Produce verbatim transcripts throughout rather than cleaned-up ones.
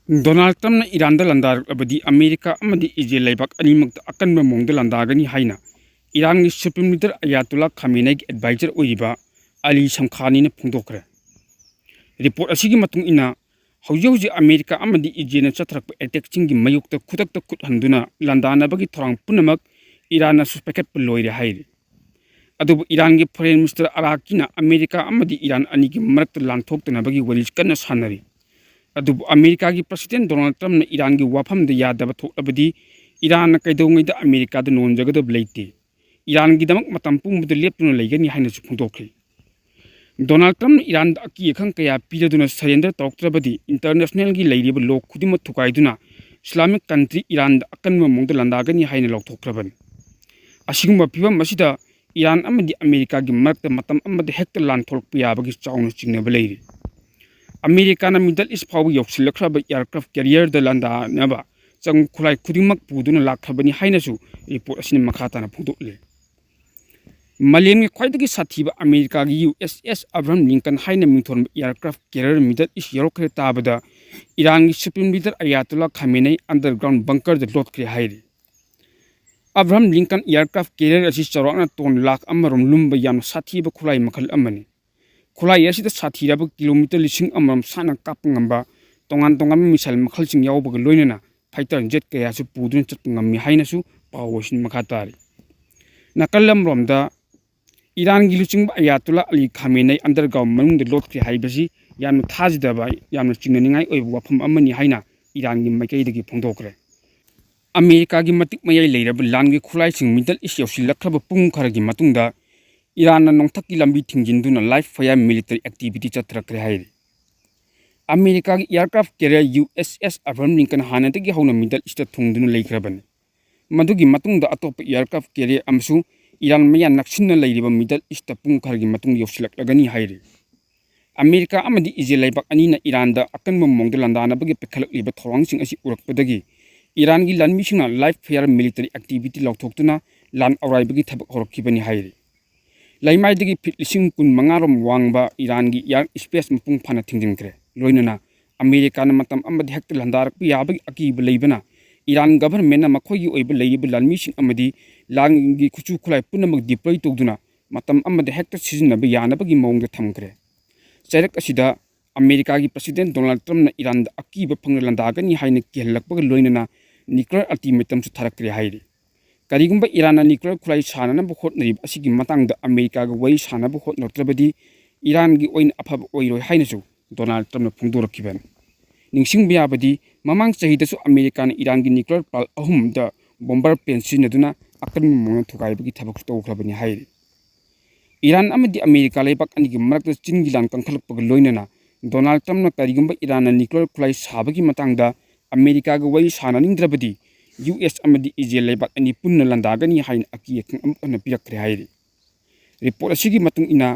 Donald ꯇ꯭ꯔꯝꯞꯅ ꯏꯔꯥꯟꯗ ꯂꯥꯟꯗꯥꯔꯛꯂꯕꯗꯤ America ꯑꯃꯗꯤ Israel ꯂꯩꯕꯥꯛ ꯑꯅꯤꯃꯛꯇ ꯑꯀꯟꯕ ꯃꯑꯣꯡꯗ ꯂꯥꯟꯗꯥꯒꯅꯤ ꯍꯥꯏꯅ ꯏꯔꯥꯟꯒꯤ ꯁꯨꯄ꯭ꯔꯤꯝ ꯂꯤꯗꯔ ꯑꯌꯥꯇꯣꯂꯥ ꯈꯥꯃꯦꯅꯩꯒꯤ ꯑꯦꯗꯚꯥꯏꯖꯔ ꯑꯣꯏꯔꯤꯕ ꯑꯂꯤ ꯁꯝꯈꯥꯅꯤꯅ ꯐꯣꯡꯗꯣꯛꯈ꯭ꯔꯦ꯫ ꯔꯤꯄꯣꯔꯠ ꯑꯁꯤꯒꯤ ꯃꯇꯨꯡ ꯏꯟꯅ, ꯍꯧꯖꯤꯛ ꯍꯧꯖꯤꯛ ꯑꯃꯦꯔꯤꯀꯥ ꯑꯃꯗꯤ ꯏꯖꯔꯦꯜꯅ ꯆꯠꯊꯔꯛꯄ ꯑꯦꯇꯦꯛꯁꯤꯡꯒꯤ ꯃꯥꯌꯣꯛꯇ ꯈꯨꯗꯛꯇ ꯈꯨꯠ ꯍꯟꯗꯨꯅ ꯂꯥꯟꯗꯥꯅꯕꯒꯤ ꯊꯧꯔꯥꯡ ꯄꯨꯝꯅꯃꯛ ꯏꯔꯥꯟꯅꯁꯨ ꯄꯥꯏꯈꯠꯄ ꯂꯣꯏꯔꯦ ꯍꯥꯏꯔꯤ꯫ ꯑꯗꯨꯕꯨ ꯏꯔꯥꯟꯒꯤ ꯐꯣꯔꯦꯟ ꯃꯤꯅꯤꯁꯇꯔ ꯑꯔꯥꯀꯤꯅ ꯑꯃꯦꯔꯤꯀꯥ ꯑꯃꯗꯤ ꯏꯔꯥꯟ ꯑꯅꯤꯒꯤ ꯃꯔꯛꯇ ꯂꯥꯟ ꯊꯣꯛꯇꯅꯕꯒꯤ ꯋꯥꯔꯤ ꯀꯟꯅ ꯁꯥꯟꯅꯔꯤ꯫ ꯑꯗꯨꯕꯨ ꯑꯃꯦꯔꯤꯀꯥꯒꯤ ꯄ꯭ꯔꯁꯤꯗꯦꯟ ꯗꯣꯅꯥꯜꯗ ꯇ꯭ꯔꯝꯞꯅ ꯏꯔꯥꯟꯒꯤ ꯋꯥꯐꯝꯗ ꯌꯥꯗꯕ ꯊꯣꯛꯂꯕꯗꯤ ꯏꯔꯥꯟꯅ ꯀꯩꯗꯧꯉꯩꯗ ꯑꯃꯦꯔꯤꯀꯥꯗ ꯅꯣꯟꯖꯒꯗꯕ ꯂꯩꯇꯦ꯫ ꯏꯔꯥꯟꯒꯤꯗꯃꯛ ꯃꯇꯝ ꯄꯨꯝꯕꯗ ꯂꯦꯞꯇꯨꯅ ꯂꯩꯒꯅꯤ ꯍꯥꯏꯅꯁꯨ ꯐꯣꯡꯗꯣꯛꯈꯤ꯫ ꯗꯣꯅꯥꯜꯗ ꯇ꯭ꯔꯝꯞꯅ ꯏꯔꯥꯟꯗ ꯑꯀꯤ ꯑꯈꯪ ꯀꯌꯥ ꯄꯤꯖꯗꯨꯅ ꯁꯔꯦꯟꯗꯔ ꯇꯧꯔꯛꯇ꯭ꯔꯕꯗꯤ ꯏꯟꯇꯔꯅꯦꯁꯅꯦꯜꯒꯤ ꯂꯩꯔꯤꯕ ꯂꯣ ꯈꯨꯗꯤꯡꯃꯛ ꯊꯨꯒꯥꯏꯗꯨꯅ ꯏꯁꯂꯥꯃꯤꯛ ꯀꯟꯇ꯭ꯔꯤ ꯏꯔꯥꯟꯗ ꯑꯀꯟꯕ ꯃꯑꯣꯡꯗ ꯂꯥꯟꯗꯥꯒꯅꯤ ꯍꯥꯏꯅ ꯂꯥꯎꯊꯣꯛꯈ꯭ꯔꯕꯅꯤ꯫ ꯑꯁꯤꯒꯨꯝꯕ ꯐꯤꯕꯝ ꯑꯁꯤꯗ ꯏꯔꯥꯟ ꯑꯃꯗꯤ ꯑꯃꯦꯔꯤꯀꯥꯒꯤ ꯃꯔꯛꯇ ꯃꯇꯝ ꯑꯃꯗ ꯍꯦꯛꯇ ꯂꯥꯟ ꯊꯣꯛꯂꯛꯄ ꯌꯥꯕꯒꯤ ꯆꯥꯎꯅ ꯆꯤꯡꯅꯕ ꯂꯩꯔꯤ꯫ ꯑꯃꯦꯔꯤꯀꯥꯅ ꯃꯤꯗꯜ ꯏꯁ ꯐꯥꯎꯕ ꯌꯧꯁꯤꯜꯂꯛꯈ꯭ꯔꯕ ꯑꯦꯌꯥꯔꯀ꯭ꯔꯥꯐ ꯀꯦꯔꯤꯌꯔꯗ ꯂꯥꯟꯗꯥꯅꯕ ꯆꯪ ꯈꯨꯠꯂꯥꯏ ꯈꯨꯗꯤꯡꯃꯛ ꯄꯨꯗꯨꯅ ꯂꯥꯛꯈ꯭ꯔꯕꯅꯤ ꯍꯥꯏꯅꯁꯨ ꯔꯤꯄꯣꯔꯠ ꯑꯁꯤꯅ ꯃꯈꯥ ꯇꯥꯅ ꯐꯣꯡꯗꯣꯛꯂꯤ꯫ ꯃꯥꯂꯦꯝꯒꯤ ꯈ꯭ꯋꯥꯏꯗꯒꯤ ꯁꯥꯊꯤꯕ ꯑꯃꯦꯔꯤꯀꯥꯒꯤ ꯌꯨ ꯑꯦꯁ ꯑꯦꯁ ꯑꯕ꯭ꯔꯥꯍꯝ ꯂꯤꯡꯀꯟ ꯍꯥꯏꯅ ꯃꯤꯡꯊꯣꯟꯕ ꯑꯦꯌꯥꯔꯀ꯭ꯔꯥꯐ ꯀꯦꯔꯤꯌꯔ ꯃꯤꯗꯜ ꯏꯁ ꯌꯧꯔꯛꯈ꯭ꯔꯦ ꯇꯥꯕꯗ ꯏꯔꯥꯟꯒꯤ ꯁꯨꯄ꯭ꯔꯤꯝ ꯂꯤꯗꯔ ꯑꯌꯥꯇꯣꯂꯥ ꯈꯥꯃꯦꯅꯩ ꯑꯟꯗꯔꯒ꯭ꯔꯥꯎꯟ ꯕꯪꯀꯔꯗ ꯂꯣꯠꯈ꯭ꯔꯦ ꯍꯥꯏꯔꯤ꯫ ꯑꯕ꯭ꯔꯥꯍꯝ ꯂꯤꯡꯀꯟ ꯑꯦꯌꯥꯔꯀ꯭ꯔꯥꯐ ꯀꯦꯔꯤꯌꯔ ꯑꯁꯤ ꯆꯥꯎꯔꯥꯛꯅ ꯇꯣꯟ ꯂꯥꯈ ꯑꯃꯔꯣꯝ ꯂꯨꯝꯕ ꯌꯥꯝꯅ ꯁꯥꯊꯤꯕ ꯈꯨꯠꯂꯥꯏ ꯃꯈꯜ ꯑꯃꯅꯤ꯫ ꯈꯨꯠꯂꯥꯏ ꯑꯁꯤꯗ ꯁꯥꯊꯤꯔꯕ ꯀꯤꯂꯣꯃꯤꯇꯔ ꯂꯤꯁꯤꯡ ꯑꯃꯔꯣꯝ ꯁꯥꯡꯅ ꯀꯥꯞꯄ ꯉꯝꯕ ꯇꯣꯉꯥꯟ ꯇꯣꯉꯥꯟꯕ ꯃꯤꯁꯥꯏꯜ ꯃꯈꯜꯁꯤꯡ ꯌꯥꯎꯕꯒ ꯂꯣꯏꯅꯅ ꯐꯥꯏꯇꯔ ꯖꯦꯠ ꯀꯌꯥꯁꯨ ꯄꯨꯗꯨꯅ ꯆꯠꯄ ꯉꯝꯃꯤ ꯍꯥꯏꯅꯁꯨ ꯄꯥꯎ ꯑꯁꯤꯅ ꯃꯈꯥ ꯇꯥꯔꯤ꯫ ꯅꯥꯀꯜ ꯑꯃꯔꯣꯝꯗ, ꯏꯔꯥꯟꯒꯤ ꯂꯨꯆꯤꯡꯕ ꯑꯌꯥꯇꯨꯜꯂꯥ ꯑꯂꯤ ꯈꯥꯃꯦꯅꯩ ꯑꯟꯗꯔꯒ꯭ꯔꯥꯎꯟ ꯃꯅꯨꯡꯗ ꯂꯣꯠꯈ꯭ꯔꯦ ꯍꯥꯏꯕꯁꯤ ꯌꯥꯝꯅ ꯊꯥꯖꯗꯕ, ꯌꯥꯝꯅ ꯆꯤꯡꯅꯅꯤꯡꯉꯥꯏ ꯑꯣꯏꯕ ꯋꯥꯐꯝ ꯑꯃꯅꯤ ꯍꯥꯏꯅ ꯏꯔꯥꯟꯒꯤ ꯃꯥꯏꯀꯩꯗꯒꯤ ꯐꯣꯡꯗꯣꯛꯈ꯭ꯔꯦ꯫ ꯑꯃꯦꯔꯤꯀꯥꯒꯤ ꯃꯇꯤꯛ ꯃꯌꯥꯏ ꯂꯩꯔꯕ ꯂꯥꯟꯒꯤ ꯈꯨꯠꯂꯥꯏꯁꯤꯡ ꯃꯤꯗꯜ ꯏꯁ ꯌꯧꯁꯤꯜꯂꯛꯈ꯭ꯔꯕ ꯄꯨꯡ ꯈꯔꯒꯤ ꯃꯇꯨꯡꯗ ꯏꯔꯥꯟꯅ ꯅꯣꯡꯊꯛꯀꯤ ꯂꯝꯕꯤ ꯊꯤꯡꯖꯤꯟꯗꯨꯅ ꯂꯥꯏꯚ ꯐꯌꯥꯔ ꯃꯤꯂꯤꯇꯔꯤ ꯑꯦꯛꯇꯤꯚꯤꯇꯤ ꯆꯠꯊꯔꯛꯈ꯭ꯔꯦ ꯍꯥꯏꯔꯤ꯫ ꯑꯃꯦꯔꯤꯀꯥꯒꯤ ꯑꯦꯌꯥꯔꯀ꯭ꯔꯥꯐ ꯀꯦꯔꯤꯌꯔ ꯌꯨ ꯑꯦꯁ ꯑꯦꯁ ꯑꯕ꯭ꯔꯥꯍꯝ ꯂꯤꯡꯀꯟ ꯍꯥꯟꯅꯗꯒꯤ ꯍꯧꯅ ꯃꯤꯗꯜ ꯏꯁꯇ ꯊꯨꯡꯗꯨꯅ ꯂꯩꯈ꯭ꯔꯕꯅꯤ꯫ ꯃꯗꯨꯒꯤ ꯃꯇꯨꯡꯗ ꯑꯇꯣꯞꯄ ꯑꯦꯌꯥꯔꯀ꯭ꯔꯥꯐ ꯀꯦꯔꯤꯌꯔ ꯑꯃꯁꯨ ꯏꯔꯥꯟ ꯃꯌꯥ ꯅꯛꯁꯤꯟꯅ ꯂꯩꯔꯤꯕ ꯃꯤꯗꯜ ꯏꯁꯇ ꯄꯨꯡ ꯈꯔꯒꯤ ꯃꯇꯨꯡ ꯌꯧꯁꯤꯜꯂꯛꯂꯒꯅꯤ ꯍꯥꯏꯔꯤ꯫ ꯑꯃꯦꯔꯤꯀꯥ ꯑꯃꯗꯤ ꯏꯖꯔꯦꯜ ꯂꯩꯕꯥꯛ ꯑꯅꯤꯅ ꯏꯔꯥꯟꯗ ꯑꯀꯟꯕ ꯃꯑꯣꯡꯗ ꯂꯥꯟꯗꯥꯅꯕꯒꯤ ꯄꯥꯏꯈꯠꯂꯛꯂꯤꯕ ꯊꯧꯔꯥꯡꯁꯤꯡ ꯑꯁꯤ ꯎꯔꯛꯄꯗꯒꯤ ꯏꯔꯥꯟꯒꯤ ꯂꯥꯟꯃꯤꯁꯤꯡꯅ ꯂꯥꯏꯚ ꯐꯌꯥꯔ ꯃꯤꯂꯤꯇꯔꯤ ꯑꯦꯛꯇꯤꯚꯤꯇꯤ ꯂꯥꯎꯊꯣꯛꯇꯨꯅ ꯂꯥꯟ ꯑꯧꯔꯥꯏꯕꯒꯤ ꯊꯕꯛ ꯍꯧꯔꯛꯈꯤꯕꯅꯤ ꯍꯥꯏꯔꯤ꯫ ꯂꯩꯃꯥꯏꯗꯒꯤ ꯐꯤꯠ ꯂꯤꯁꯤꯡ ꯀꯨꯟ ꯃꯉꯥ ꯔꯣꯝ ꯋꯥꯡꯕ ꯏꯔꯥꯟꯒꯤ ꯑꯦꯌꯥꯔ ꯁ꯭ꯄꯦꯁ ꯃꯄꯨꯡ ꯐꯥꯅ ꯊꯤꯡꯖꯤꯟꯈ꯭ꯔꯦ꯫ ꯂꯣꯏꯅꯅ ꯑꯃꯦꯔꯤꯀꯥꯅ ꯃꯇꯝ ꯑꯃꯗ ꯍꯦꯛꯇ ꯂꯥꯟꯗꯥꯔꯛꯄ ꯌꯥꯕꯒꯤ ꯑꯀꯤꯕ ꯂꯩꯕꯅ ꯏꯔꯥꯟ ꯒꯚꯔꯟꯃꯦꯟꯅ ꯃꯈꯣꯏꯒꯤ ꯑꯣꯏꯕ ꯂꯩꯔꯤꯕ ꯂꯥꯟꯃꯤꯁꯤꯡ ꯑꯃꯗꯤ ꯂꯥꯟꯒꯤ ꯈꯨꯠꯁꯨ ꯈꯨꯠꯂꯥꯏ ꯄꯨꯝꯅꯃꯛ ꯗꯤꯄ꯭ꯂꯣꯏ ꯇꯧꯗꯨꯅ ꯃꯇꯝ ꯑꯃꯗ ꯍꯦꯛꯇ ꯁꯤꯖꯤꯟꯅꯕ ꯌꯥꯅꯕꯒꯤ ꯃꯑꯣꯡꯗ ꯊꯝꯈ꯭ꯔꯦ꯫ ꯆꯩꯔꯛ ꯑꯁꯤꯗ ꯑꯃꯦꯔꯤꯀꯥꯒꯤ ꯄ꯭ꯔꯁꯤꯗꯦꯟ ꯗꯣꯅꯥꯜꯗ ꯇ꯭ꯔꯝꯞꯅ ꯏꯔꯥꯟꯗ ꯑꯀꯤꯕ ꯐꯪꯅ ꯂꯥꯟꯗꯥꯒꯅꯤ ꯍꯥꯏꯅ ꯀꯤꯍꯜꯂꯛꯄꯒ ꯂꯣꯏꯅꯅ ꯅ꯭ꯌꯨꯀ꯭ꯂꯤꯌꯔ ꯑꯜꯇꯤꯃꯦꯇꯝꯁꯨ ꯊꯥꯔꯛꯈ꯭ꯔꯦ ꯍꯥꯏꯔꯤ꯫ ꯀꯔꯤꯒꯨꯝꯕ ꯏꯔꯥꯟꯅ ꯅ꯭ꯌꯨꯀ꯭ꯂꯤꯌꯔ ꯈꯨꯠꯂꯥꯏ ꯁꯥꯟꯅꯅꯕ ꯍꯣꯠꯅꯔꯤꯕ ꯑꯁꯤꯒꯤ ꯃꯇꯥꯡꯗ ꯑꯃꯦꯔꯤꯀꯥꯒ ꯋꯥꯔꯤ ꯁꯥꯟꯅꯕ ꯍꯣꯠꯅꯔꯛꯇ꯭ꯔꯕꯗꯤ ꯏꯔꯥꯟꯒꯤ ꯑꯣꯏꯅ ꯑꯐꯕ ꯑꯣꯏꯔꯣꯏ ꯍꯥꯏꯅꯁꯨ ꯗꯣꯅꯥꯜꯗ ꯇ꯭ꯔꯝꯞꯅ ꯐꯣꯡꯗꯣꯔꯛꯈꯤꯕꯅꯤ꯫ ꯅꯤꯡꯁꯤꯡꯕ ꯌꯥꯕꯗꯤ ꯃꯃꯥꯡ ꯆꯍꯤꯗꯁꯨ ꯑꯃꯦꯔꯤꯀꯥꯅ ꯏꯔꯥꯟꯒꯤ ꯅ꯭ꯌꯨꯀ꯭ꯂꯤꯌꯔ ꯄ꯭ꯂꯥꯟ ꯑꯍꯨꯝꯗ ꯕꯣꯝꯕꯔ ꯄ꯭ꯂꯦꯟ ꯁꯤꯖꯤꯟꯅꯗꯨꯅ ꯑꯀꯟꯕ ꯃꯑꯣꯡꯗ ꯊꯨꯒꯥꯏꯕꯒꯤ ꯊꯕꯛꯁꯨ ꯇꯧꯈ꯭ꯔꯕꯅꯤ ꯍꯥꯏꯔꯤ꯫ ꯏꯔꯥꯟ ꯑꯃꯗꯤ ꯑꯃꯦꯔꯤꯀꯥ ꯂꯩꯕꯥꯛ ꯑꯅꯤꯒꯤ ꯃꯔꯛꯇ ꯆꯤꯟꯒꯤ ꯂꯥꯟ ꯀꯟꯈꯠꯂꯛꯄꯒ ꯂꯣꯏꯅꯅ ꯗꯣꯅꯥꯜꯗ ꯇ꯭ꯔꯝꯞꯅ ꯀꯔꯤꯒꯨꯝꯕ ꯏꯔꯥꯟꯅ ꯅ꯭ꯌꯨꯀ꯭ꯂꯤꯌꯔ ꯈꯨꯠꯂꯥꯏ ꯁꯥꯕꯒꯤ ꯃꯇꯥꯡꯗ ꯑꯃꯦꯔꯤꯀꯥꯒ ꯋꯥꯔꯤ ꯁꯥꯅꯅꯤꯡꯗ꯭ꯔꯕꯗꯤ ꯌꯨ ꯑꯦꯁ ꯑꯃꯗꯤ ꯏꯖꯔꯦꯜ ꯂꯩꯕꯥꯛ ꯑꯅꯤ ꯄꯨꯟꯅ ꯂꯥꯟꯗꯥꯒꯅꯤ ꯍꯥꯏꯅ ꯑꯀꯤ ꯑꯈꯪ ꯑꯃꯨꯛ ꯍꯟꯅ ꯄꯤꯔꯛꯈ꯭ꯔꯦ ꯍꯥꯏꯔꯤ꯫ ꯔꯤꯄꯣꯔꯠ ꯑꯁꯤꯒꯤ ꯃꯇꯨꯡ ꯏꯟꯅ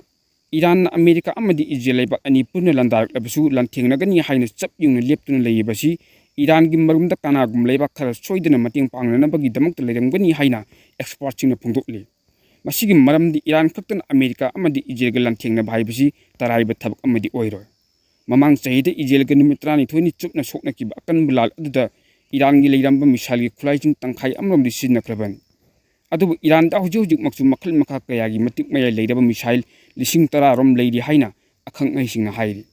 ꯏꯔꯥꯟꯅ ꯑꯃꯦꯔꯤꯀꯥ ꯑꯃꯗꯤ ꯏꯖꯔꯦꯜ ꯂꯩꯕꯥꯛ ꯑꯅꯤ ꯄꯨꯟꯅ ꯂꯥꯟꯗꯥꯔꯛꯂꯕꯁꯨ ꯂꯥꯟꯊꯦꯡꯅꯒꯅꯤ ꯍꯥꯏꯅ ꯆꯞ ꯌꯨꯡꯅ ꯂꯦꯞꯇꯨꯅ ꯂꯩꯔꯤꯕꯁꯤ ꯏꯔꯥꯟꯒꯤ ꯃꯔꯨꯝꯗ ꯀꯅꯥꯒꯨꯝꯕ ꯂꯩꯕꯥꯛ ꯈꯔ ꯁꯣꯏꯗꯅ ꯃꯇꯦꯡ ꯄꯥꯡꯅꯅꯕꯒꯤꯗꯃꯛꯇ ꯂꯩꯔꯝꯒꯅꯤ ꯍꯥꯏꯅ ꯑꯦꯛꯁꯄꯔꯠꯁꯤꯡꯅ ꯐꯣꯡꯗꯣꯛꯂꯤ꯫ ꯃꯁꯤꯒꯤ ꯃꯔꯝꯗꯤ ꯏꯔꯥꯟ ꯈꯛꯇꯅ ꯑꯃꯦꯔꯤꯀꯥ ꯑꯃꯗꯤ ꯏꯖꯔꯦꯜꯒ ꯂꯥꯟꯊꯦꯡꯅꯕ ꯍꯥꯏꯕꯁꯤ ꯇꯔꯥꯏꯕ ꯊꯕꯛ ꯑꯃꯗꯤ ꯑꯣꯏꯔꯣꯏ꯫ ꯃꯃꯥꯡ ꯆꯍꯤꯗ ꯏꯖꯔꯦꯜꯒ ꯅꯨꯃꯤꯠ ꯇꯔꯥꯅꯤꯊꯣꯏꯅꯤ ꯆꯨꯞꯅ ꯁꯣꯛꯅꯈꯤꯕ ꯑꯀꯟꯕ ꯂꯥꯜ ꯑꯗꯨꯗ ꯏꯔꯥꯟꯒꯤ ꯂꯩꯔꯝꯕ ꯃꯤꯁꯥꯏꯜꯒꯤ ꯈꯨꯠꯂꯥꯏꯁꯤꯡ ꯇꯪꯈꯥꯏ ꯑꯃꯔꯣꯝꯗꯤ ꯁꯤꯖꯤꯟꯅꯈ꯭ꯔꯕꯅꯤ꯫ ꯑꯗꯨꯕꯨ ꯏꯔꯥꯟꯗ ꯍꯧꯖꯤꯛ ꯍꯧꯖꯤꯛꯃꯛꯁꯨ ꯃꯈꯜ ꯃꯈꯥ ꯀꯌꯥꯒꯤ ꯃꯇꯤꯛ ꯃꯌꯥꯏ ꯂꯩꯔꯕ ꯃꯤꯁꯥꯏꯜ ꯂꯤꯁꯤꯡ ꯇꯔꯥ ꯔꯣꯝ ꯂꯩꯔꯤ ꯍꯥꯏꯅ ꯑꯈꯪ ꯑꯍꯩꯁꯤꯡꯅ ꯍꯥꯏꯔꯤ꯫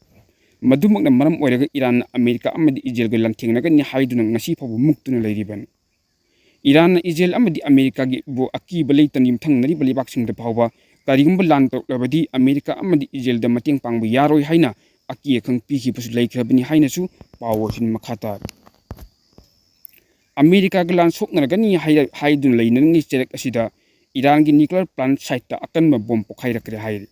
ꯃꯗꯨꯃꯛꯅ ꯃꯔꯝ ꯑꯣꯏꯔꯒ ꯏꯔꯥꯟꯅ ꯑꯃꯦꯔꯤꯀꯥ ꯑꯃꯗꯤ ꯏꯖꯔꯦꯜꯒ ꯂꯥꯟꯊꯦꯡꯅꯒꯅꯤ ꯍꯥꯏꯗꯨꯅ ꯉꯁꯤ ꯐꯥꯎꯕ ꯃꯨꯛꯇꯨꯅ ꯂꯩꯔꯤꯕꯅꯤ꯫ ꯏꯔꯥꯟꯅ ꯏꯖꯔꯦꯜ ꯑꯃꯗꯤ ꯑꯃꯦꯔꯤꯀꯥꯒꯤꯕꯨ ꯑꯀꯤꯕ ꯂꯩꯇꯅ ꯌꯨꯝꯊꯪꯅꯔꯤꯕ ꯂꯩꯕꯥꯛꯁꯤꯡꯗ ꯐꯥꯎꯕ ꯀꯔꯤꯒꯨꯝꯕ ꯂꯥꯟ ꯇꯧꯔꯛꯂꯕꯗꯤ ꯑꯃꯦꯔꯤꯀꯥ ꯑꯃꯗꯤ ꯏꯖꯔꯦꯜꯗ ꯃꯇꯦꯡ ꯄꯥꯡꯕ ꯌꯥꯔꯣꯏ ꯍꯥꯏꯅ ꯑꯀꯤ ꯑꯈꯪ ꯄꯤꯈꯤꯕꯁꯨ ꯂꯩꯈ꯭ꯔꯕꯅꯤ ꯍꯥꯏꯅꯁꯨ ꯄꯥꯎ ꯑꯁꯤꯅ ꯃꯈꯥ ꯇꯥꯔꯤ꯫ ꯑꯃꯦꯔꯤꯀꯥꯒ ꯂꯥꯟ ꯁꯣꯛꯅꯔꯒꯅꯤ ꯍꯥꯏꯔ-, ꯍꯥꯏꯗꯨꯅ ꯂꯩꯅꯔꯤꯉꯩ ꯆꯩꯔꯛ ꯑꯁꯤꯗ ꯏꯔꯥꯟꯒꯤ ꯅ꯭ꯌꯨꯀ꯭ꯂꯤꯌꯔ ꯄ꯭ꯂꯥꯟꯠ ꯁꯥꯏꯠꯇ ꯑꯀꯟꯕ ꯕꯣꯝ ꯄꯣꯈꯥꯏꯔꯛꯈ꯭ꯔꯦ ꯍꯥꯏꯔꯤ꯫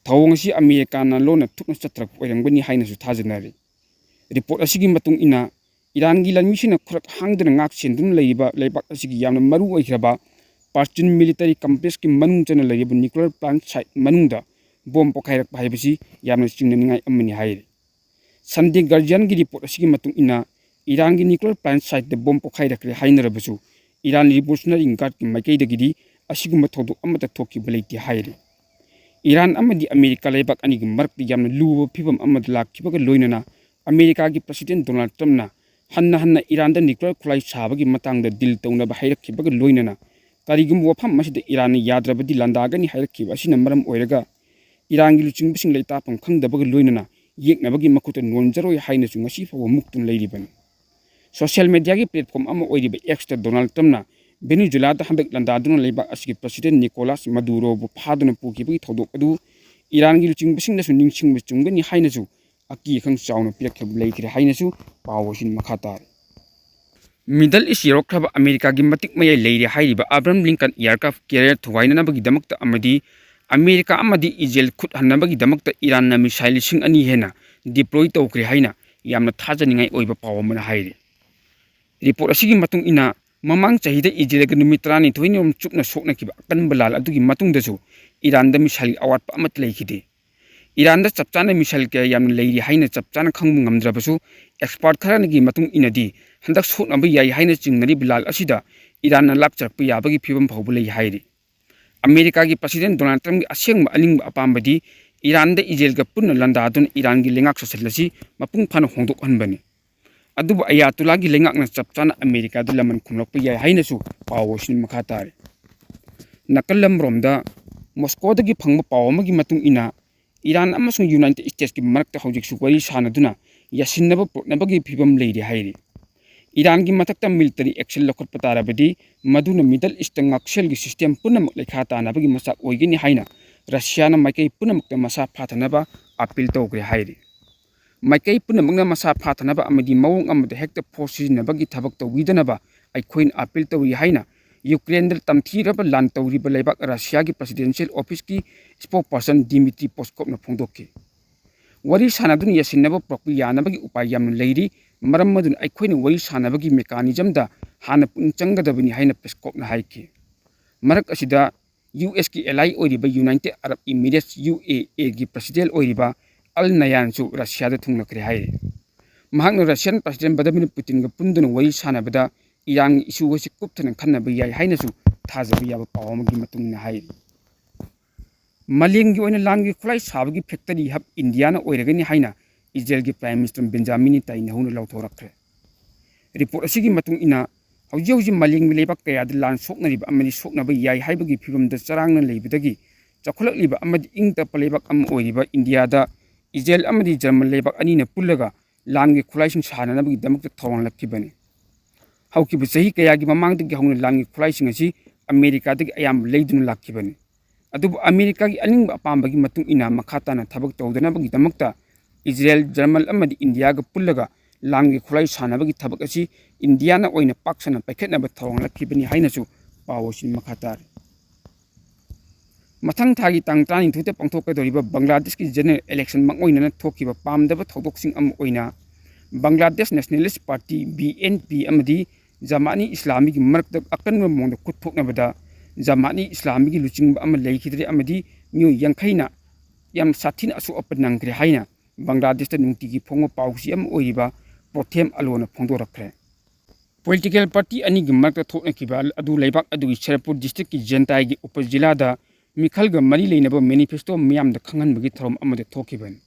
ꯊꯧꯑꯣꯡ ꯑꯁꯤ ꯑꯃꯦꯔꯤꯀꯥꯅ ꯂꯣꯟꯅ ꯊꯨꯞꯅ ꯆꯠꯊꯔꯛꯄ ꯑꯣꯏꯔꯝꯒꯅꯤ ꯍꯥꯏꯅꯁꯨ ꯊꯥꯖꯅꯔꯤ꯫ ꯔꯤꯄꯣꯔꯠ ꯑꯁꯤꯒꯤ ꯃꯇꯨꯡ ꯏꯟꯅ ꯏꯔꯥꯟꯒꯤ ꯂꯥꯟꯃꯤꯁꯤꯡꯅ ꯈꯨꯔꯛ ꯍꯥꯡꯗꯨꯅ ꯉꯥꯛ ꯁꯦꯟꯗꯨꯅ ꯂꯩꯔꯤꯕ ꯂꯩꯕꯥꯛ ꯑꯁꯤꯒꯤ ꯌꯥꯝꯅ ꯃꯔꯨ ꯑꯣꯏꯈ꯭ꯔꯕ ꯄꯥꯔꯆꯤꯟ ꯃꯤꯂꯤꯇꯔꯤ ꯀꯝꯄ꯭ꯂꯦꯛꯁꯀꯤ ꯃꯅꯨꯡ ꯆꯟꯅ ꯂꯩꯔꯤꯕ ꯅ꯭ꯌꯨꯀ꯭ꯂꯤꯌꯔ ꯄ꯭ꯂꯥꯟꯠ ꯁꯥꯏꯠ ꯃꯅꯨꯡꯗ ꯕꯣꯝ ꯄꯣꯈꯥꯏꯔꯛꯄ ꯍꯥꯏꯕꯁꯤ ꯌꯥꯝꯅ ꯆꯤꯡꯅꯅꯤꯡꯉꯥꯏ ꯑꯃꯅꯤ ꯍꯥꯏꯔꯤ꯫ ꯁꯟꯗꯦ ꯒꯥꯔꯖꯤꯌꯥꯟꯒꯤ ꯔꯤꯄꯣꯔꯠ ꯑꯁꯤꯒꯤ ꯃꯇꯨꯡ ꯏꯟꯅ ꯏꯔꯥꯟꯒꯤ ꯅ꯭ꯌꯨꯀ꯭ꯂꯤꯌꯔ ꯄ꯭ꯂꯥꯟꯠ ꯁꯥꯏꯠꯇ ꯕꯣꯝ ꯄꯣꯈꯥꯏꯔꯛꯈ꯭ꯔꯦ ꯍꯥꯏꯅꯔꯕꯁꯨ ꯏꯔꯥꯟ ꯔꯤꯚꯣꯂꯨꯁꯅꯔꯤ ꯒꯥꯔꯗꯀꯤ ꯃꯥꯏꯀꯩꯗꯒꯤꯗꯤ ꯑꯁꯤꯒꯨꯝꯕ ꯊꯧꯗꯣꯛ ꯑꯃꯠꯇ ꯊꯣꯛꯈꯤꯕ ꯂꯩꯇꯦ ꯍꯥꯏꯔꯤ꯫ ꯏꯔꯥꯟ ꯑꯃꯗꯤ ꯑꯃꯦꯔꯤꯀꯥ ꯂꯩꯕꯥꯛ ꯑꯅꯤꯒꯤ ꯃꯔꯛꯇ ꯌꯥꯝꯅ ꯂꯨꯕ ꯐꯤꯕꯝ ꯑꯃꯗ ꯂꯥꯛꯈꯤꯕꯒ ꯂꯣꯏꯅꯅ ꯑꯃꯦꯔꯤꯀꯥꯒꯤ ꯄ꯭ꯔꯁꯤꯗꯦꯟ ꯗꯣꯅꯥꯜꯗ ꯇ꯭ꯔꯝꯞꯅ ꯍꯟꯅ ꯍꯟꯅ ꯏꯔꯥꯟꯗ ꯅ꯭ꯌꯨꯀ꯭ꯂꯤꯌꯔ ꯈꯨꯠꯂꯥꯏ ꯁꯥꯕꯒꯤ ꯃꯇꯥꯡꯗ ꯗꯤꯜ ꯇꯧꯅꯕ ꯍꯥꯏꯔꯛꯈꯤꯕꯒ ꯂꯣꯏꯅꯅ, ꯀꯔꯤꯒꯨꯝꯕ ꯋꯥꯐꯝ ꯑꯁꯤꯗ ꯏꯔꯥꯟꯅ ꯌꯥꯗ꯭ꯔꯕꯗꯤ ꯂꯥꯟꯗꯥꯒꯅꯤ ꯍꯥꯏꯔꯛꯈꯤꯕ ꯑꯁꯤꯅ ꯃꯔꯝ ꯑꯣꯏꯔꯒ ꯏꯔꯥꯟꯒꯤ ꯂꯨꯆꯤꯡꯕꯁꯤꯡ ꯂꯩꯇꯥꯐꯝ ꯈꯪꯗꯕꯒ ꯂꯣꯏꯅꯅ ꯌꯦꯛꯅꯕꯒꯤ ꯃꯈꯨꯠꯇ ꯅꯣꯟꯖꯔꯣꯏ ꯍꯥꯏꯅꯁꯨ ꯉꯁꯤ ꯐꯥꯎꯕ ꯃꯨꯛꯇꯨꯅ ꯂꯩꯔꯤꯕꯅꯤ꯫ ꯁꯣꯁꯤꯌꯦꯜ ꯃꯦꯗꯤꯌꯥꯒꯤ ꯄ꯭ꯂꯦꯠꯐꯣꯝ ꯑꯃ ꯑꯣꯏꯔꯤꯕ ꯑꯦꯛꯁꯇ ꯗꯣꯅꯥꯜꯗ ꯇ꯭ꯔꯝꯞꯅ ꯚꯦꯅꯦꯖꯨꯂꯥꯗ ꯍꯟꯗꯛ ꯂꯥꯟꯗꯥꯗꯨꯅ ꯂꯩꯕꯥꯛ ꯑꯁꯤꯒꯤ ꯄ꯭ꯔꯁꯤꯗꯦꯟ ꯅꯤꯀꯣꯂꯥꯁ ꯃꯗꯨꯔꯣꯕꯨ ꯐꯥꯗꯨꯅ ꯄꯨꯈꯤꯕꯒꯤ ꯊꯧꯗꯣꯛ ꯑꯗꯨ ꯏꯔꯥꯟꯒꯤ ꯂꯨꯆꯤꯡꯕꯁꯤꯡꯅꯁꯨ ꯅꯤꯡꯁꯤꯡꯕ ꯆꯨꯝꯒꯅꯤ ꯍꯥꯏꯅꯁꯨ ꯑꯀꯤ ꯑꯈꯪ ꯆꯥꯎꯅ ꯄꯤꯔꯛꯈꯤꯕ ꯂꯩꯈ꯭ꯔꯦ ꯍꯥꯏꯅꯁꯨ ꯄꯥꯎ ꯑꯁꯤꯅ ꯃꯈꯥ ꯇꯥꯔꯤ꯫ ꯃꯤꯗꯜ ꯏꯁ ꯌꯧꯔꯛꯈ꯭ꯔꯕ ꯑꯃꯦꯔꯤꯀꯥꯒꯤ ꯃꯇꯤꯛ ꯃꯌꯥꯏ ꯂꯩꯔꯦ ꯍꯥꯏꯔꯤꯕ ꯑꯕ꯭ꯔꯥꯍꯝ ꯂꯤꯡꯀꯟ ꯑꯦꯌꯥꯔꯀ꯭ꯔꯥꯐ ꯀꯦꯔꯤꯌꯔ ꯊꯨꯒꯥꯏꯅꯅꯕꯒꯤꯗꯃꯛꯇ ꯑꯃꯗꯤ ꯑꯃꯦꯔꯤꯀꯥ ꯑꯃꯗꯤ ꯏꯖꯔꯦꯜ ꯈꯨꯠ ꯍꯟꯅꯕꯒꯤꯗꯃꯛꯇ ꯏꯔꯥꯟꯅ ꯃꯤꯁꯥꯏꯜ ꯂꯤꯁꯤꯡ ꯑꯅꯤ ꯍꯦꯟꯅ ꯗꯤꯄ꯭ꯂꯣꯏ ꯇꯧꯈ꯭ꯔꯦ ꯍꯥꯏꯅ ꯌꯥꯝꯅ ꯊꯥꯖꯅꯤꯡꯉꯥꯏ ꯑꯣꯏꯕ ꯄꯥꯎ ꯑꯃꯅ ꯍꯥꯏꯔꯤ꯫ ꯔꯤꯄꯣꯔꯠ ꯑꯁꯤꯒꯤ ꯃꯇꯨꯡ ꯏꯟꯅ, ꯃꯃꯥꯡ ꯆꯍꯤꯗ ꯏꯖꯔꯦꯜꯒ ꯅꯨꯃꯤꯠ ꯇꯔꯥꯅꯤꯊꯣꯏꯅꯤ ꯔꯣꯝ ꯆꯨꯞꯅ ꯁꯣꯛꯅꯈꯤꯕ ꯑꯀꯟꯕ ꯂꯥꯜ ꯑꯗꯨꯒꯤ ꯃꯇꯨꯡꯗꯁꯨ ꯏꯔꯥꯟꯗ ꯃꯤꯁꯥꯏꯜꯒꯤ ꯑꯋꯥꯠꯄ ꯑꯃꯠꯇ ꯂꯩꯈꯤꯗꯦ꯫ ꯏꯔꯥꯟꯗ ꯆꯞ ꯆꯥꯅ ꯃꯤꯁꯥꯏꯜ ꯀꯌꯥ ꯌꯥꯝꯅ ꯂꯩꯔꯤ ꯍꯥꯏꯅ ꯆꯞ ꯆꯥꯅ ꯈꯪꯕ ꯉꯝꯗ꯭ꯔꯕꯁꯨ, ꯑꯦꯛꯁꯄꯥꯔꯠ ꯈꯔꯅꯒꯤ ꯃꯇꯨꯡ ꯏꯟꯅꯗꯤ ꯍꯟꯗꯛ ꯁꯣꯛꯅꯕ ꯌꯥꯏ ꯍꯥꯏꯅ ꯆꯤꯡꯅꯔꯤꯕ ꯂꯥꯜ ꯑꯁꯤꯗ ꯏꯔꯥꯟꯅ ꯂꯥꯛꯆꯔꯛꯄ ꯌꯥꯕꯒꯤ ꯐꯤꯕꯝ ꯐꯥꯎꯕ ꯂꯩ ꯍꯥꯏꯔꯤ꯫ ꯑꯃꯦꯔꯤꯀꯥꯒꯤ ꯄ꯭ꯔꯁꯤꯗꯦꯟ ꯗꯣꯅꯥꯜꯗ ꯇ꯭ꯔꯝꯞꯀꯤ ꯑꯁꯦꯡꯕ ꯑꯅꯤꯡꯕ ꯑꯄꯥꯝꯕꯗꯤ ꯏꯔꯥꯟꯗ ꯏꯖꯔꯦꯜꯒ ꯄꯨꯟꯅ ꯂꯥꯟꯗꯥꯗꯨꯅ ꯏꯔꯥꯟꯒꯤ ꯂꯩꯉꯥꯛ ꯁꯥꯁꯟ ꯑꯁꯤ ꯃꯄꯨꯡ ꯐꯥꯅ ꯍꯣꯡꯗꯣꯛꯍꯟꯕꯅꯤ꯫ ꯑꯗꯨꯕꯨ ꯑꯌꯥꯇꯨꯜꯂꯥꯒꯤ ꯂꯩꯉꯥꯛꯅ ꯆꯞ ꯆꯥꯅ ꯑꯃꯦꯔꯤꯀꯥꯗ ꯂꯃꯟ ꯈꯨꯝꯂꯛꯄ ꯌꯥꯏ ꯍꯥꯏꯅꯁꯨ ꯄꯥꯎ ꯑꯁꯤꯅ ꯃꯈꯥ ꯇꯥꯔꯤ꯫ ꯅꯥꯀꯜ ꯑꯃꯔꯣꯝꯗ, ꯃꯣꯁꯀꯣꯗꯒꯤ ꯐꯪꯕ ꯄꯥꯎ ꯑꯃꯒꯤ ꯃꯇꯨꯡ ꯏꯟꯅ, ꯏꯔꯥꯟ ꯑꯃꯁꯨꯡ ꯌꯨꯅꯥꯏꯇꯦꯗ ꯏꯁꯇꯦꯠꯁꯀꯤ ꯃꯔꯛꯇ ꯍꯧꯖꯤꯛꯁꯨ ꯋꯥꯔꯤ ꯁꯥꯅꯗꯨꯅ ꯌꯥꯁꯤꯟꯅꯕ ꯄꯨꯔꯛꯅꯕꯒꯤ ꯐꯤꯕꯝ ꯂꯩꯔꯤ ꯍꯥꯏꯔꯤ꯫ ꯏꯔꯥꯟꯒꯤ ꯃꯊꯛꯇ ꯃꯤꯂꯤꯇꯔꯤ ꯑꯦꯛꯁꯟ ꯂꯧꯈꯠꯄ ꯇꯥꯔꯕꯗꯤ ꯃꯗꯨꯅ ꯃꯤꯗꯜ ꯏꯁꯇ ꯉꯥꯛꯁꯦꯜꯒꯤ ꯁꯤꯁꯇꯦꯝ ꯄꯨꯝꯅꯃꯛ ꯂꯩꯈꯥ ꯇꯥꯅꯕꯒꯤ ꯃꯆꯥꯛ ꯑꯣꯏꯒꯅꯤ ꯍꯥꯏꯅ ꯔꯁꯤꯌꯥꯅ ꯃꯥꯏꯀꯩ ꯄꯨꯝꯅꯃꯛꯇ ꯃꯁꯥ ꯐꯥꯊꯅꯕ ꯑꯥꯄꯤꯜ ꯇꯧꯈ꯭ꯔꯦ ꯍꯥꯏꯔꯤ꯫ ꯃꯥꯏꯀꯩ ꯄꯨꯝꯅꯃꯛꯅ ꯃꯁꯥ ꯐꯥꯊꯅꯕ ꯑꯃꯗꯤ ꯃꯑꯣꯡ ꯑꯃꯗ ꯍꯦꯛꯇ ꯐꯣꯔꯁ ꯁꯤꯖꯤꯟꯅꯕꯒꯤ ꯊꯕꯛ ꯇꯧꯕꯤꯗꯅꯕ ꯑꯩꯈꯣꯏꯅ ꯑꯥꯄꯤꯜ ꯇꯧꯔꯤ ꯍꯥꯏꯅ ꯌꯨꯀ꯭ꯔꯦꯟꯗ ꯇꯝꯊꯤꯔꯕ ꯂꯥꯟ ꯇꯧꯔꯤꯕ ꯂꯩꯕꯥꯛ ꯔꯁꯤꯌꯥꯒꯤ ꯄ꯭ꯔꯁꯤꯗꯦꯟꯁꯤꯌꯦꯜ ꯑꯣꯐꯤꯁꯀꯤ ꯁ꯭ꯄꯣꯛꯄꯔꯁꯟ ꯗꯤꯃꯤꯇ꯭ꯔꯤ ꯄꯣꯁꯀꯣꯞꯅ ꯐꯣꯡꯗꯣꯛꯈꯤ꯫ ꯋꯥꯔꯤ ꯁꯥꯟꯅꯗꯨꯅ ꯌꯥꯁꯤꯟꯅꯕ ꯄꯨꯔꯛꯄ ꯌꯥꯅꯕꯒꯤ ꯎꯄꯥꯏ ꯌꯥꯝꯅ ꯂꯩꯔꯤ, ꯃꯔꯝ ꯑꯗꯨꯅ ꯑꯩꯈꯣꯏꯅ ꯋꯥꯔꯤ ꯁꯥꯟꯅꯕꯒꯤ ꯃꯦꯀꯥꯅꯤꯖꯝꯗ ꯍꯥꯟꯅ ꯄꯨꯛꯅꯤꯡ ꯆꯪꯒꯗꯕꯅꯤ ꯍꯥꯏꯅ ꯄꯦꯁꯀꯣꯞꯅ ꯍꯥꯏꯈꯤ꯫ ꯃꯔꯛ ꯑꯁꯤꯗ, ꯌꯨ ꯑꯦꯁꯀꯤ ꯑꯦꯂꯥꯏ ꯑꯣꯏꯔꯤꯕ ꯌꯨꯅꯥꯏꯇꯦꯗ ꯑꯔꯕ ꯏꯃꯤꯔꯦꯠꯁ, ꯌꯨ ꯑꯦ ꯑꯦꯒꯤ ꯄ꯭ꯔꯁꯤꯗꯦꯟ ꯑꯣꯏꯔꯤꯕ ꯑꯜ ꯅꯌꯥꯟꯁꯨ ꯔꯁꯤꯌꯥꯗ ꯊꯨꯡꯂꯈ꯭ꯔꯦ ꯍꯥꯏꯔꯤ꯫ ꯃꯍꯥꯛꯅ ꯔꯁꯤꯌꯥꯟ ꯄ꯭ꯔꯁꯤꯗꯦꯟ ꯚ꯭ꯂꯥꯗꯤꯃꯤꯔ ꯄꯨꯇꯤꯟꯒ ꯄꯨꯟꯗꯨꯅ ꯋꯥꯔꯤ ꯁꯥꯟꯅꯕꯗ ꯏꯔꯥꯟꯒꯤ ꯏꯁꯨ ꯑꯁꯤ ꯀꯨꯞꯊꯅ ꯈꯟꯅꯕ ꯌꯥꯏ ꯍꯥꯏꯅꯁꯨ ꯊꯥꯖꯕ ꯌꯥꯕ ꯄꯥꯎ ꯑꯃꯒꯤ ꯃꯇꯨꯡ ꯏꯟꯅ ꯍꯥꯏꯔꯤ꯫ ꯃꯥꯂꯦꯝꯒꯤ ꯑꯣꯏꯅ ꯂꯥꯟꯒꯤ ꯈꯨꯠꯂꯥꯏ ꯁꯥꯕꯒꯤ ꯐꯦꯛꯇꯔꯤ ꯍꯕ ꯏꯟꯗꯤꯌꯥꯅ ꯑꯣꯏꯔꯒꯅꯤ ꯍꯥꯏꯅ ꯏꯖꯔꯦꯜꯒꯤ Prime Minister ꯕꯦꯟꯖꯥꯃꯤꯟ ꯅꯦꯇꯥꯟꯌꯥꯍꯨꯅ ꯂꯥꯎꯊꯣꯔꯛꯈ꯭ꯔꯦ꯫ Report ꯑꯁꯤꯒꯤ ꯃꯇꯨꯡ ꯏꯟꯅ, ꯍꯧꯖꯤꯛ ꯍꯧꯖꯤꯛ ꯃꯥꯂꯦꯝꯒꯤ ꯂꯩꯕꯥꯛ ꯀꯌꯥꯗ ꯂꯥꯟ ꯁꯣꯛꯅꯔꯤꯕ ꯑꯃꯗꯤ ꯁꯣꯛꯅꯕ ꯌꯥꯏ ꯍꯥꯏꯕꯒꯤ ꯐꯤꯕꯝꯗ ꯆꯔꯥꯡꯅ ꯂꯩꯕꯗꯒꯤ, ꯆꯥꯎꯈꯠꯂꯛꯂꯤꯕ ꯑꯃꯗꯤ ꯏꯪ ꯇꯞꯄ ꯂꯩꯕꯥꯛ ꯑꯃ ꯑꯣꯏꯔꯤꯕ ꯏꯟꯗꯤꯌꯥꯗ ꯏꯖꯔꯦꯜ ꯑꯃꯗꯤ ꯖꯔꯃꯟ ꯂꯩꯕꯥꯛ ꯑꯅꯤꯅ ꯄꯨꯜꯂꯒ ꯂꯥꯟꯒꯤ ꯈꯨꯠꯂꯥꯏꯁꯤꯡ ꯁꯥꯟꯅꯅꯕꯒꯤꯗꯃꯛꯇ ꯊꯧꯔꯥꯡꯂꯛꯈꯤꯕꯅꯤ꯫ ꯍꯧꯈꯤꯕ ꯆꯍꯤ ꯀꯌꯥꯒꯤ ꯃꯃꯥꯡꯗꯒꯤ ꯍꯧꯅ ꯂꯥꯟꯒꯤ ꯈꯨꯠꯂꯥꯏꯁꯤꯡ ꯑꯁꯤ ꯑꯃꯦꯔꯤꯀꯥꯗꯒꯤ ꯑꯌꯥꯝꯕ ꯂꯩꯗꯨꯅ ꯂꯥꯛꯈꯤꯕꯅꯤ꯫ ꯑꯗꯨꯕꯨ ꯑꯃꯦꯔꯤꯀꯥꯒꯤ ꯑꯅꯤꯡꯕ ꯑꯄꯥꯝꯕꯒꯤ ꯃꯇꯨꯡ ꯏꯟꯅ ꯃꯈꯥ ꯇꯥꯅ ꯊꯕꯛ ꯇꯧꯗꯅꯕꯒꯤꯗꯃꯛꯇ ꯏꯖꯔꯦꯜ, ꯖꯔꯃꯟ ꯑꯃꯗꯤ ꯏꯟꯗꯤꯌꯥꯒ ꯄꯨꯜꯂꯒ ꯂꯥꯟꯒꯤ ꯈꯨꯠꯂꯥꯏ ꯁꯥꯟꯅꯕꯒꯤ ꯊꯕꯛ ꯑꯁꯤ ꯏꯟꯗꯤꯌꯥꯅ ꯑꯣꯏꯅ ꯄꯥꯛ ꯁꯟꯅ ꯄꯥꯏꯈꯠꯅꯕ ꯊꯧꯔꯥꯡꯂꯛꯈꯤꯕꯅꯤ ꯍꯥꯏꯅꯁꯨ ꯄꯥꯎ ꯑꯁꯤ ꯃꯈꯥ ꯇꯥꯔꯤ꯫ ꯃꯊꯪ ꯊꯥꯒꯤ ꯇꯥꯡ ꯇꯔꯥꯅꯤꯊꯣꯏꯗ ꯄꯥꯡꯊꯣꯛꯀꯗꯧꯔꯤꯕ ꯕꯪꯒ꯭ꯂꯥꯗꯦꯁꯀꯤ general election ꯃꯥꯡꯑꯣꯏꯅꯅ ꯊꯣꯛꯈꯤꯕ ꯄꯥꯝꯗꯕ ꯊꯧꯗꯣꯛꯁꯤꯡ ꯑꯃ ꯑꯣꯏꯅ Bangladesh Nationalist Party, B N P, ꯑꯃꯗꯤ ꯖꯃꯥꯠꯅꯤ ꯏꯁꯂꯥꯃꯤꯒꯤ ꯃꯔꯛꯇ ꯑꯀꯟꯕ ꯃꯑꯣꯡꯗ ꯈꯨꯠ ꯊꯣꯛꯅꯕꯗ ꯖꯃꯥꯠꯅꯤ ꯏꯁꯂꯥꯃꯤꯒꯤ ꯂꯨꯆꯤꯡꯕ ꯑꯃ ꯂꯩꯈꯤꯗ꯭ꯔꯦ ꯑꯃꯗꯤ ꯃꯤꯑꯣꯏ ꯌꯥꯡꯈꯩꯅ ꯌꯥꯝ ꯁꯥꯊꯤꯅ ꯑꯁꯣꯛ ꯑꯄꯟ ꯅꯪꯈ꯭ꯔꯦ ꯍꯥꯏꯅ ꯕꯪꯒ꯭ꯂꯥꯗꯦꯁꯇ ꯅꯨꯡꯇꯤꯒꯤ ꯐꯣꯡꯕ ꯄꯥꯎꯆꯦ ꯑꯃ ꯑꯣꯏꯔꯤꯕ ꯄ꯭ꯔꯣꯊꯦꯝ ꯑꯂꯣꯅ ꯐꯣꯡꯗꯣꯔꯛꯈ꯭ꯔꯦ꯫ Political party ꯑꯅꯤꯒꯤ ꯃꯔꯛꯇ ꯊꯣꯛꯅꯈꯤꯕ ꯑꯗꯨ ꯂꯩꯕꯥꯛ ꯑꯗꯨꯒꯤ ꯁꯦꯔꯄꯨꯔ districtꯀꯤ ꯖꯦꯟꯇꯥꯏꯒꯤ ꯎꯄꯖꯤꯂꯥꯗ ꯃꯤꯈꯜꯒ ꯃꯔꯤ ꯂꯩꯅꯕ manifesto ꯃꯤꯌꯥꯝꯗ ꯈꯪꯍꯟꯕꯒꯤ ꯊꯧꯔꯝ ꯑꯃꯗ ꯊꯣꯛꯈꯤꯕꯅꯤ꯫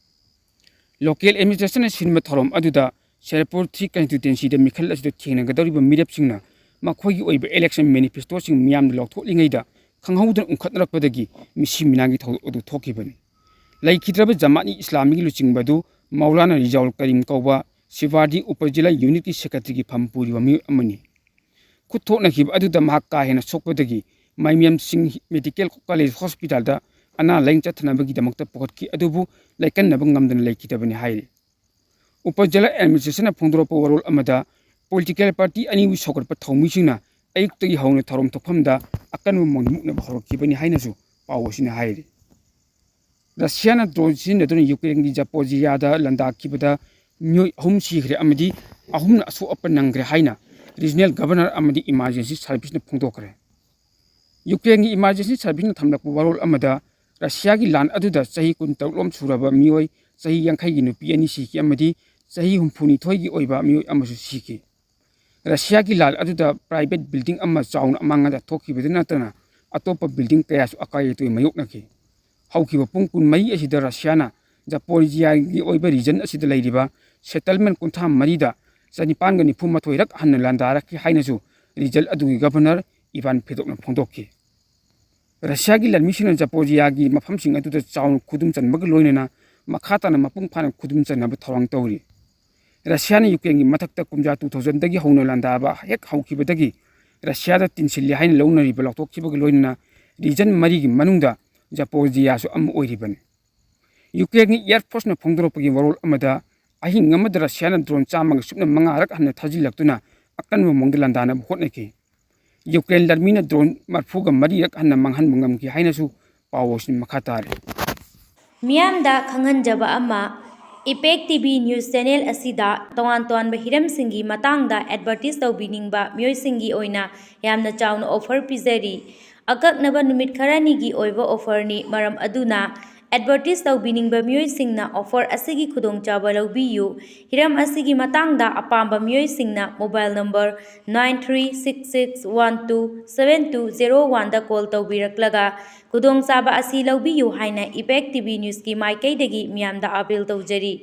Local administrationꯅ ꯁꯤꯟꯕ ꯊꯧꯔꯝ ꯑꯗꯨꯗ ꯁꯦꯔꯄꯨꯔ three constituencyꯗ ꯃꯤꯈꯜ ꯑꯁꯤꯗ ꯊꯦꯡꯅꯒꯗꯧꯔꯤꯕ ꯃꯤꯔꯦꯞꯁꯤꯡꯅ ꯃꯈꯣꯏꯒꯤ ꯑꯣꯏꯕ election manifestoꯁꯤꯡ ꯃꯤꯌꯥꯝꯗ ꯂꯥꯎꯊꯣꯛꯂꯤꯉꯩꯗ ꯈꯪꯍꯧꯗꯅ ꯎꯪꯈꯠꯅꯔꯛꯄꯗꯒꯤ ꯃꯤꯁꯤ ꯃꯤꯅꯥꯒꯤ ꯊꯧꯗꯣꯛ ꯑꯗꯨ ꯊꯣꯛꯈꯤꯕꯅꯤ꯫ ꯂꯩꯈꯤꯗ꯭ꯔꯕ ꯖꯃꯥꯠꯅꯤ ꯏꯁꯂꯥꯃꯤꯒꯤ ꯂꯨꯆꯤꯡꯕ ꯑꯗꯨ ꯃꯧꯂꯥꯅꯥ ꯔꯤꯖꯥꯎꯜ ꯀꯔꯤꯝ ꯀꯧꯕ ꯁꯤꯕꯥꯔꯗꯤ ꯎꯄꯖꯤꯂꯥ unitꯀꯤ secretaryꯒꯤ ꯐꯝ ꯄꯨꯔꯤꯕ ꯃꯤꯑꯣꯏ ꯑꯃꯅꯤ꯫ ꯈꯨꯠ ꯊꯣꯛꯅꯈꯤꯕ ꯑꯗꯨꯗ ꯃꯍꯥꯛ ꯀꯥ ꯍꯦꯟꯅ ꯁꯣꯛꯄꯗꯒꯤ ꯃꯥꯏꯃꯤꯌꯥꯝ ꯁꯤꯡ Medical College Hospitalꯗ ꯑꯅꯥ ꯂꯥꯌꯦꯡ ꯆꯠꯊꯅꯕꯒꯤꯗꯃꯛꯇ ꯄꯨꯈꯠꯈꯤ, ꯑꯗꯨꯕꯨ ꯂꯥꯏꯀꯠꯅꯕ ꯉꯝꯗꯅ ꯂꯩꯈꯤꯗꯕꯅꯤ ꯍꯥꯏꯔꯤ꯫ ꯎꯄꯖꯤꯂꯥ administrationꯅ ꯐꯣꯡꯗꯣꯔꯛꯄ ꯋꯥꯔꯣꯜ ꯑꯃꯗ political party ꯑꯅꯤꯕꯨ ꯁꯧꯒꯠꯄ ꯊꯧꯃꯤꯁꯤꯡꯅ ꯑꯌꯨꯛꯇꯒꯤ ꯍꯧꯅ ꯊꯧꯔꯝ ꯊꯣꯛꯐꯝꯗ ꯑꯀꯟꯕ ꯃꯑꯣꯡꯗ ꯃꯨꯛꯅꯕ ꯍꯧꯔꯛꯈꯤꯕꯅꯤ ꯍꯥꯏꯅꯁꯨ ꯄꯥꯎ ꯑꯁꯤꯅ ꯍꯥꯏꯔꯤ꯫ ꯔꯁꯤꯌꯥꯅ drone ꯁꯤꯖꯤꯟꯅꯗꯨꯅ ꯌꯨꯀ꯭ꯔꯦꯟꯒꯤ ꯖꯄꯣꯖꯤꯌꯥꯗ ꯂꯥꯟꯗꯥꯈꯤꯕꯗ ꯃꯤꯑꯣꯏ ꯑꯍꯨꯝ ꯁꯤꯈ꯭ꯔꯦ ꯑꯃꯗꯤ ꯑꯍꯨꯝꯅ ꯑꯁꯣꯛ ꯑꯄꯟ ꯅꯪꯈ꯭ꯔꯦ ꯍꯥꯏꯅ regional governor ꯑꯃꯗꯤ emergency serviceꯅ ꯐꯣꯡꯗꯣꯛꯈ꯭ꯔꯦ꯫ ꯌꯨꯀ꯭ꯔꯦꯟꯒꯤ emergency serviceꯅ ꯊꯝꯂꯛꯄ ꯋꯥꯔꯣꯜ ꯑꯃꯗ, ꯔꯁꯤꯌꯥꯒꯤ ꯂꯥꯟ ꯑꯗꯨꯗ ꯆꯍꯤ ꯀꯨꯟꯇꯔꯨꯛꯂꯣꯝ ꯁꯨꯔꯕ ꯃꯤꯑꯣꯏ ꯆꯍꯤ ꯌꯥꯡꯈꯩꯒꯤ ꯅꯨꯄꯤ ꯑꯅꯤ ꯁꯤꯈꯤ ꯑꯃꯗꯤ ꯆꯍꯤ ꯍꯨꯝꯐꯨꯅꯤꯊꯣꯏꯒꯤ ꯑꯣꯏꯕ ꯃꯤꯑꯣꯏ ꯑꯃꯁꯨ ꯁꯤꯈꯤ꯫ ꯔꯁꯤꯌꯥꯒꯤ ꯂꯥꯟ ꯑꯗꯨꯗ private building ꯑꯃ ꯆꯥꯎꯅ ꯑꯃꯥꯡ ꯑꯇꯥ ꯊꯣꯛꯈꯤꯕꯗ ꯅꯠꯇꯅ ꯑꯇꯣꯞꯄ building ꯀꯌꯥꯁꯨ ꯑꯀꯥꯏ ꯑꯇꯣꯏ ꯃꯥꯌꯣꯛꯅꯈꯤ꯫ ꯍꯧꯈꯤꯕ ꯄꯨꯡ ꯀꯨꯟꯃꯔꯤ ꯑꯁꯤꯗ ꯔꯁꯤꯌꯥꯅ ꯖꯄꯣꯔꯤꯖꯤꯌꯥꯒꯤ ꯑꯣꯏꯕ ꯔꯤꯖꯟ ꯑꯁꯤꯗ ꯂꯩꯔꯤꯕ ꯁꯦꯇꯜꯃꯦꯟ ꯀꯨꯟꯊ꯭ꯔꯥ ꯃꯔꯤꯗ ꯆꯅꯤꯄꯥꯟꯒ ꯅꯤꯐꯨ ꯃꯥꯊꯣꯏꯔꯛ ꯍꯟꯅ ꯂꯥꯟꯗꯥꯔꯛꯈꯤ ꯍꯥꯏꯅꯁꯨ ꯔꯤꯖꯟ ꯑꯗꯨꯒꯤ ꯒꯚꯔꯅꯔ ꯏꯚꯥꯟ ꯐꯦꯗꯣꯛꯅ ꯐꯣꯡꯗꯣꯛꯈꯤ꯫ ꯔꯁꯤꯌꯥꯒꯤ ꯂꯥꯟꯃꯤꯁꯤꯡꯅ ꯖꯄꯣꯔꯤꯖꯤꯌꯥꯒꯤ ꯃꯐꯝꯁꯤꯡ ꯑꯗꯨꯗ ꯆꯥꯎꯅ ꯈꯨꯗꯨꯝ ꯆꯟꯕꯒ ꯂꯣꯏꯅꯅ ꯃꯈꯥ ꯇꯥꯅ ꯃꯄꯨꯡ ꯐꯥꯅ ꯈꯨꯗꯨꯝ ꯆꯟꯅꯕ ꯊꯧꯔꯥꯡ ꯇꯧꯔꯤ꯫ ꯔꯁꯤꯌꯥꯅ ꯌꯨꯀ꯭ꯔꯦꯟꯒꯤ ꯃꯊꯛꯇ ꯀꯨꯝꯖꯥ ꯇꯨ ꯊꯥꯎꯖꯟꯗꯒꯤ ꯍꯧꯅ ꯂꯥꯟꯗꯥꯕ ꯍꯦꯛ ꯍꯧꯈꯤꯕꯗꯒꯤ ꯔꯁꯤꯌꯥꯗ ꯇꯤꯟꯁꯤꯜꯂꯤ ꯍꯥꯏꯅ ꯂꯧꯅꯔꯤꯕ ꯂꯥꯎꯊꯣꯛꯈꯤꯕꯒ ꯂꯣꯏꯅꯅ ꯔꯤꯖꯟ ꯃꯔꯤꯒꯤ ꯃꯅꯨꯡꯗ ꯖꯄꯣꯔꯤꯖꯤꯌꯥꯁꯨ ꯑꯃ ꯑꯣꯏꯔꯤꯕꯅꯤ꯫ ꯌꯨꯀ꯭ꯔꯦꯟꯒꯤ ꯑꯦꯌꯔ ꯐꯣꯔꯁꯅ ꯐꯣꯡꯗꯣꯔꯛꯄꯒꯤ ꯋꯥꯔꯣꯜ ꯑꯃꯗ ꯑꯍꯤꯡ ꯑꯃꯗ ꯔꯁꯤꯌꯥꯅ ꯗ꯭ꯔꯣꯟ ꯆꯥꯝꯃꯒ ꯁꯨꯞꯅ ꯃꯉꯥꯔꯛ ꯍꯟꯅ ꯊꯥꯖꯤꯜꯂꯛꯇꯨꯅ ꯑꯀꯟꯕ ꯃꯑꯣꯡꯗ ꯂꯥꯟꯗꯥꯅꯕ ꯍꯣꯠꯅꯈꯤ꯫ ꯌꯨꯀ꯭ꯔꯦꯟ ꯂꯥꯟꯃꯤꯅ ꯗ꯭ꯔꯣꯟ ꯃꯔꯐꯨꯒ ꯃꯔꯤꯔꯛ ꯍꯟꯅ ꯃꯥꯡꯍꯟꯕ ꯉꯝꯈꯤ ꯍꯥꯏꯅꯁꯨ ꯄꯥꯎ ꯑꯁꯤꯅ ꯃꯈꯥ ꯇꯥꯔꯤ꯫ ꯃꯤꯌꯥꯝꯗ ꯈꯪꯍꯟꯖꯕ ꯑꯃ, ꯏꯄꯦꯛ ꯇꯤ ꯚꯤ ꯅ꯭ꯌꯨꯁ ꯆꯦꯅꯦꯜ ꯑꯁꯤꯗ ꯇꯣꯉꯥꯟ ꯇꯣꯉꯥꯟꯕ ꯍꯤꯔꯝꯁꯤꯡꯒꯤ ꯃꯇꯥꯡꯗ ꯑꯦꯗꯚꯔꯇꯤꯁ ꯇꯧꯕꯤꯅꯤꯡꯕ ꯃꯤꯑꯣꯏꯁꯤꯡꯒꯤ ꯑꯣꯏꯅ ꯌꯥꯝꯅ ꯆꯥꯎꯅ ꯑꯣꯐꯔ ꯄꯤꯖꯔꯤ꯫ ꯑꯀꯛꯅꯕ ꯅꯨꯃꯤꯠ ꯈꯔꯅꯤꯒꯤ ꯑꯣꯏꯕ ꯑꯣꯐꯔꯅꯤ, ꯃꯔꯝ ꯑꯗꯨꯅ ꯑꯦꯗꯚꯔꯇꯤꯁ ꯇꯧꯕꯤꯅꯤꯡꯕ ꯃꯤꯑꯣꯏꯁꯤꯡꯅ ꯑꯣꯐꯔ ꯑꯁꯤꯒꯤ ꯈꯨꯗꯣꯡꯆꯥꯕ ꯂꯧꯕꯤꯌꯨ꯫ ꯍꯤꯔꯝ ꯑꯁꯤꯒꯤ ꯃꯇꯥꯡꯗ ꯑꯄꯥꯝꯕ ꯃꯤꯑꯣꯏꯁꯤꯡꯅ mobile number nine three six six one two seven two zero one ꯗ ꯀꯣꯜ ꯇꯧꯕꯤꯔꯛꯂꯒ ꯈꯨꯗꯣꯡꯆꯥꯕ ꯑꯁꯤ ꯂꯧꯕꯤꯌꯨ ꯍꯥꯏꯅ ꯏꯄꯦꯛ ꯇꯤ ꯚꯤ ꯅ꯭ꯌꯨꯁꯀꯤ ꯃꯥꯏꯀꯩꯗꯒꯤ ꯃꯤꯌꯥꯝꯗ ꯑꯥꯄꯤꯜ ꯇꯧꯖꯔꯤ꯫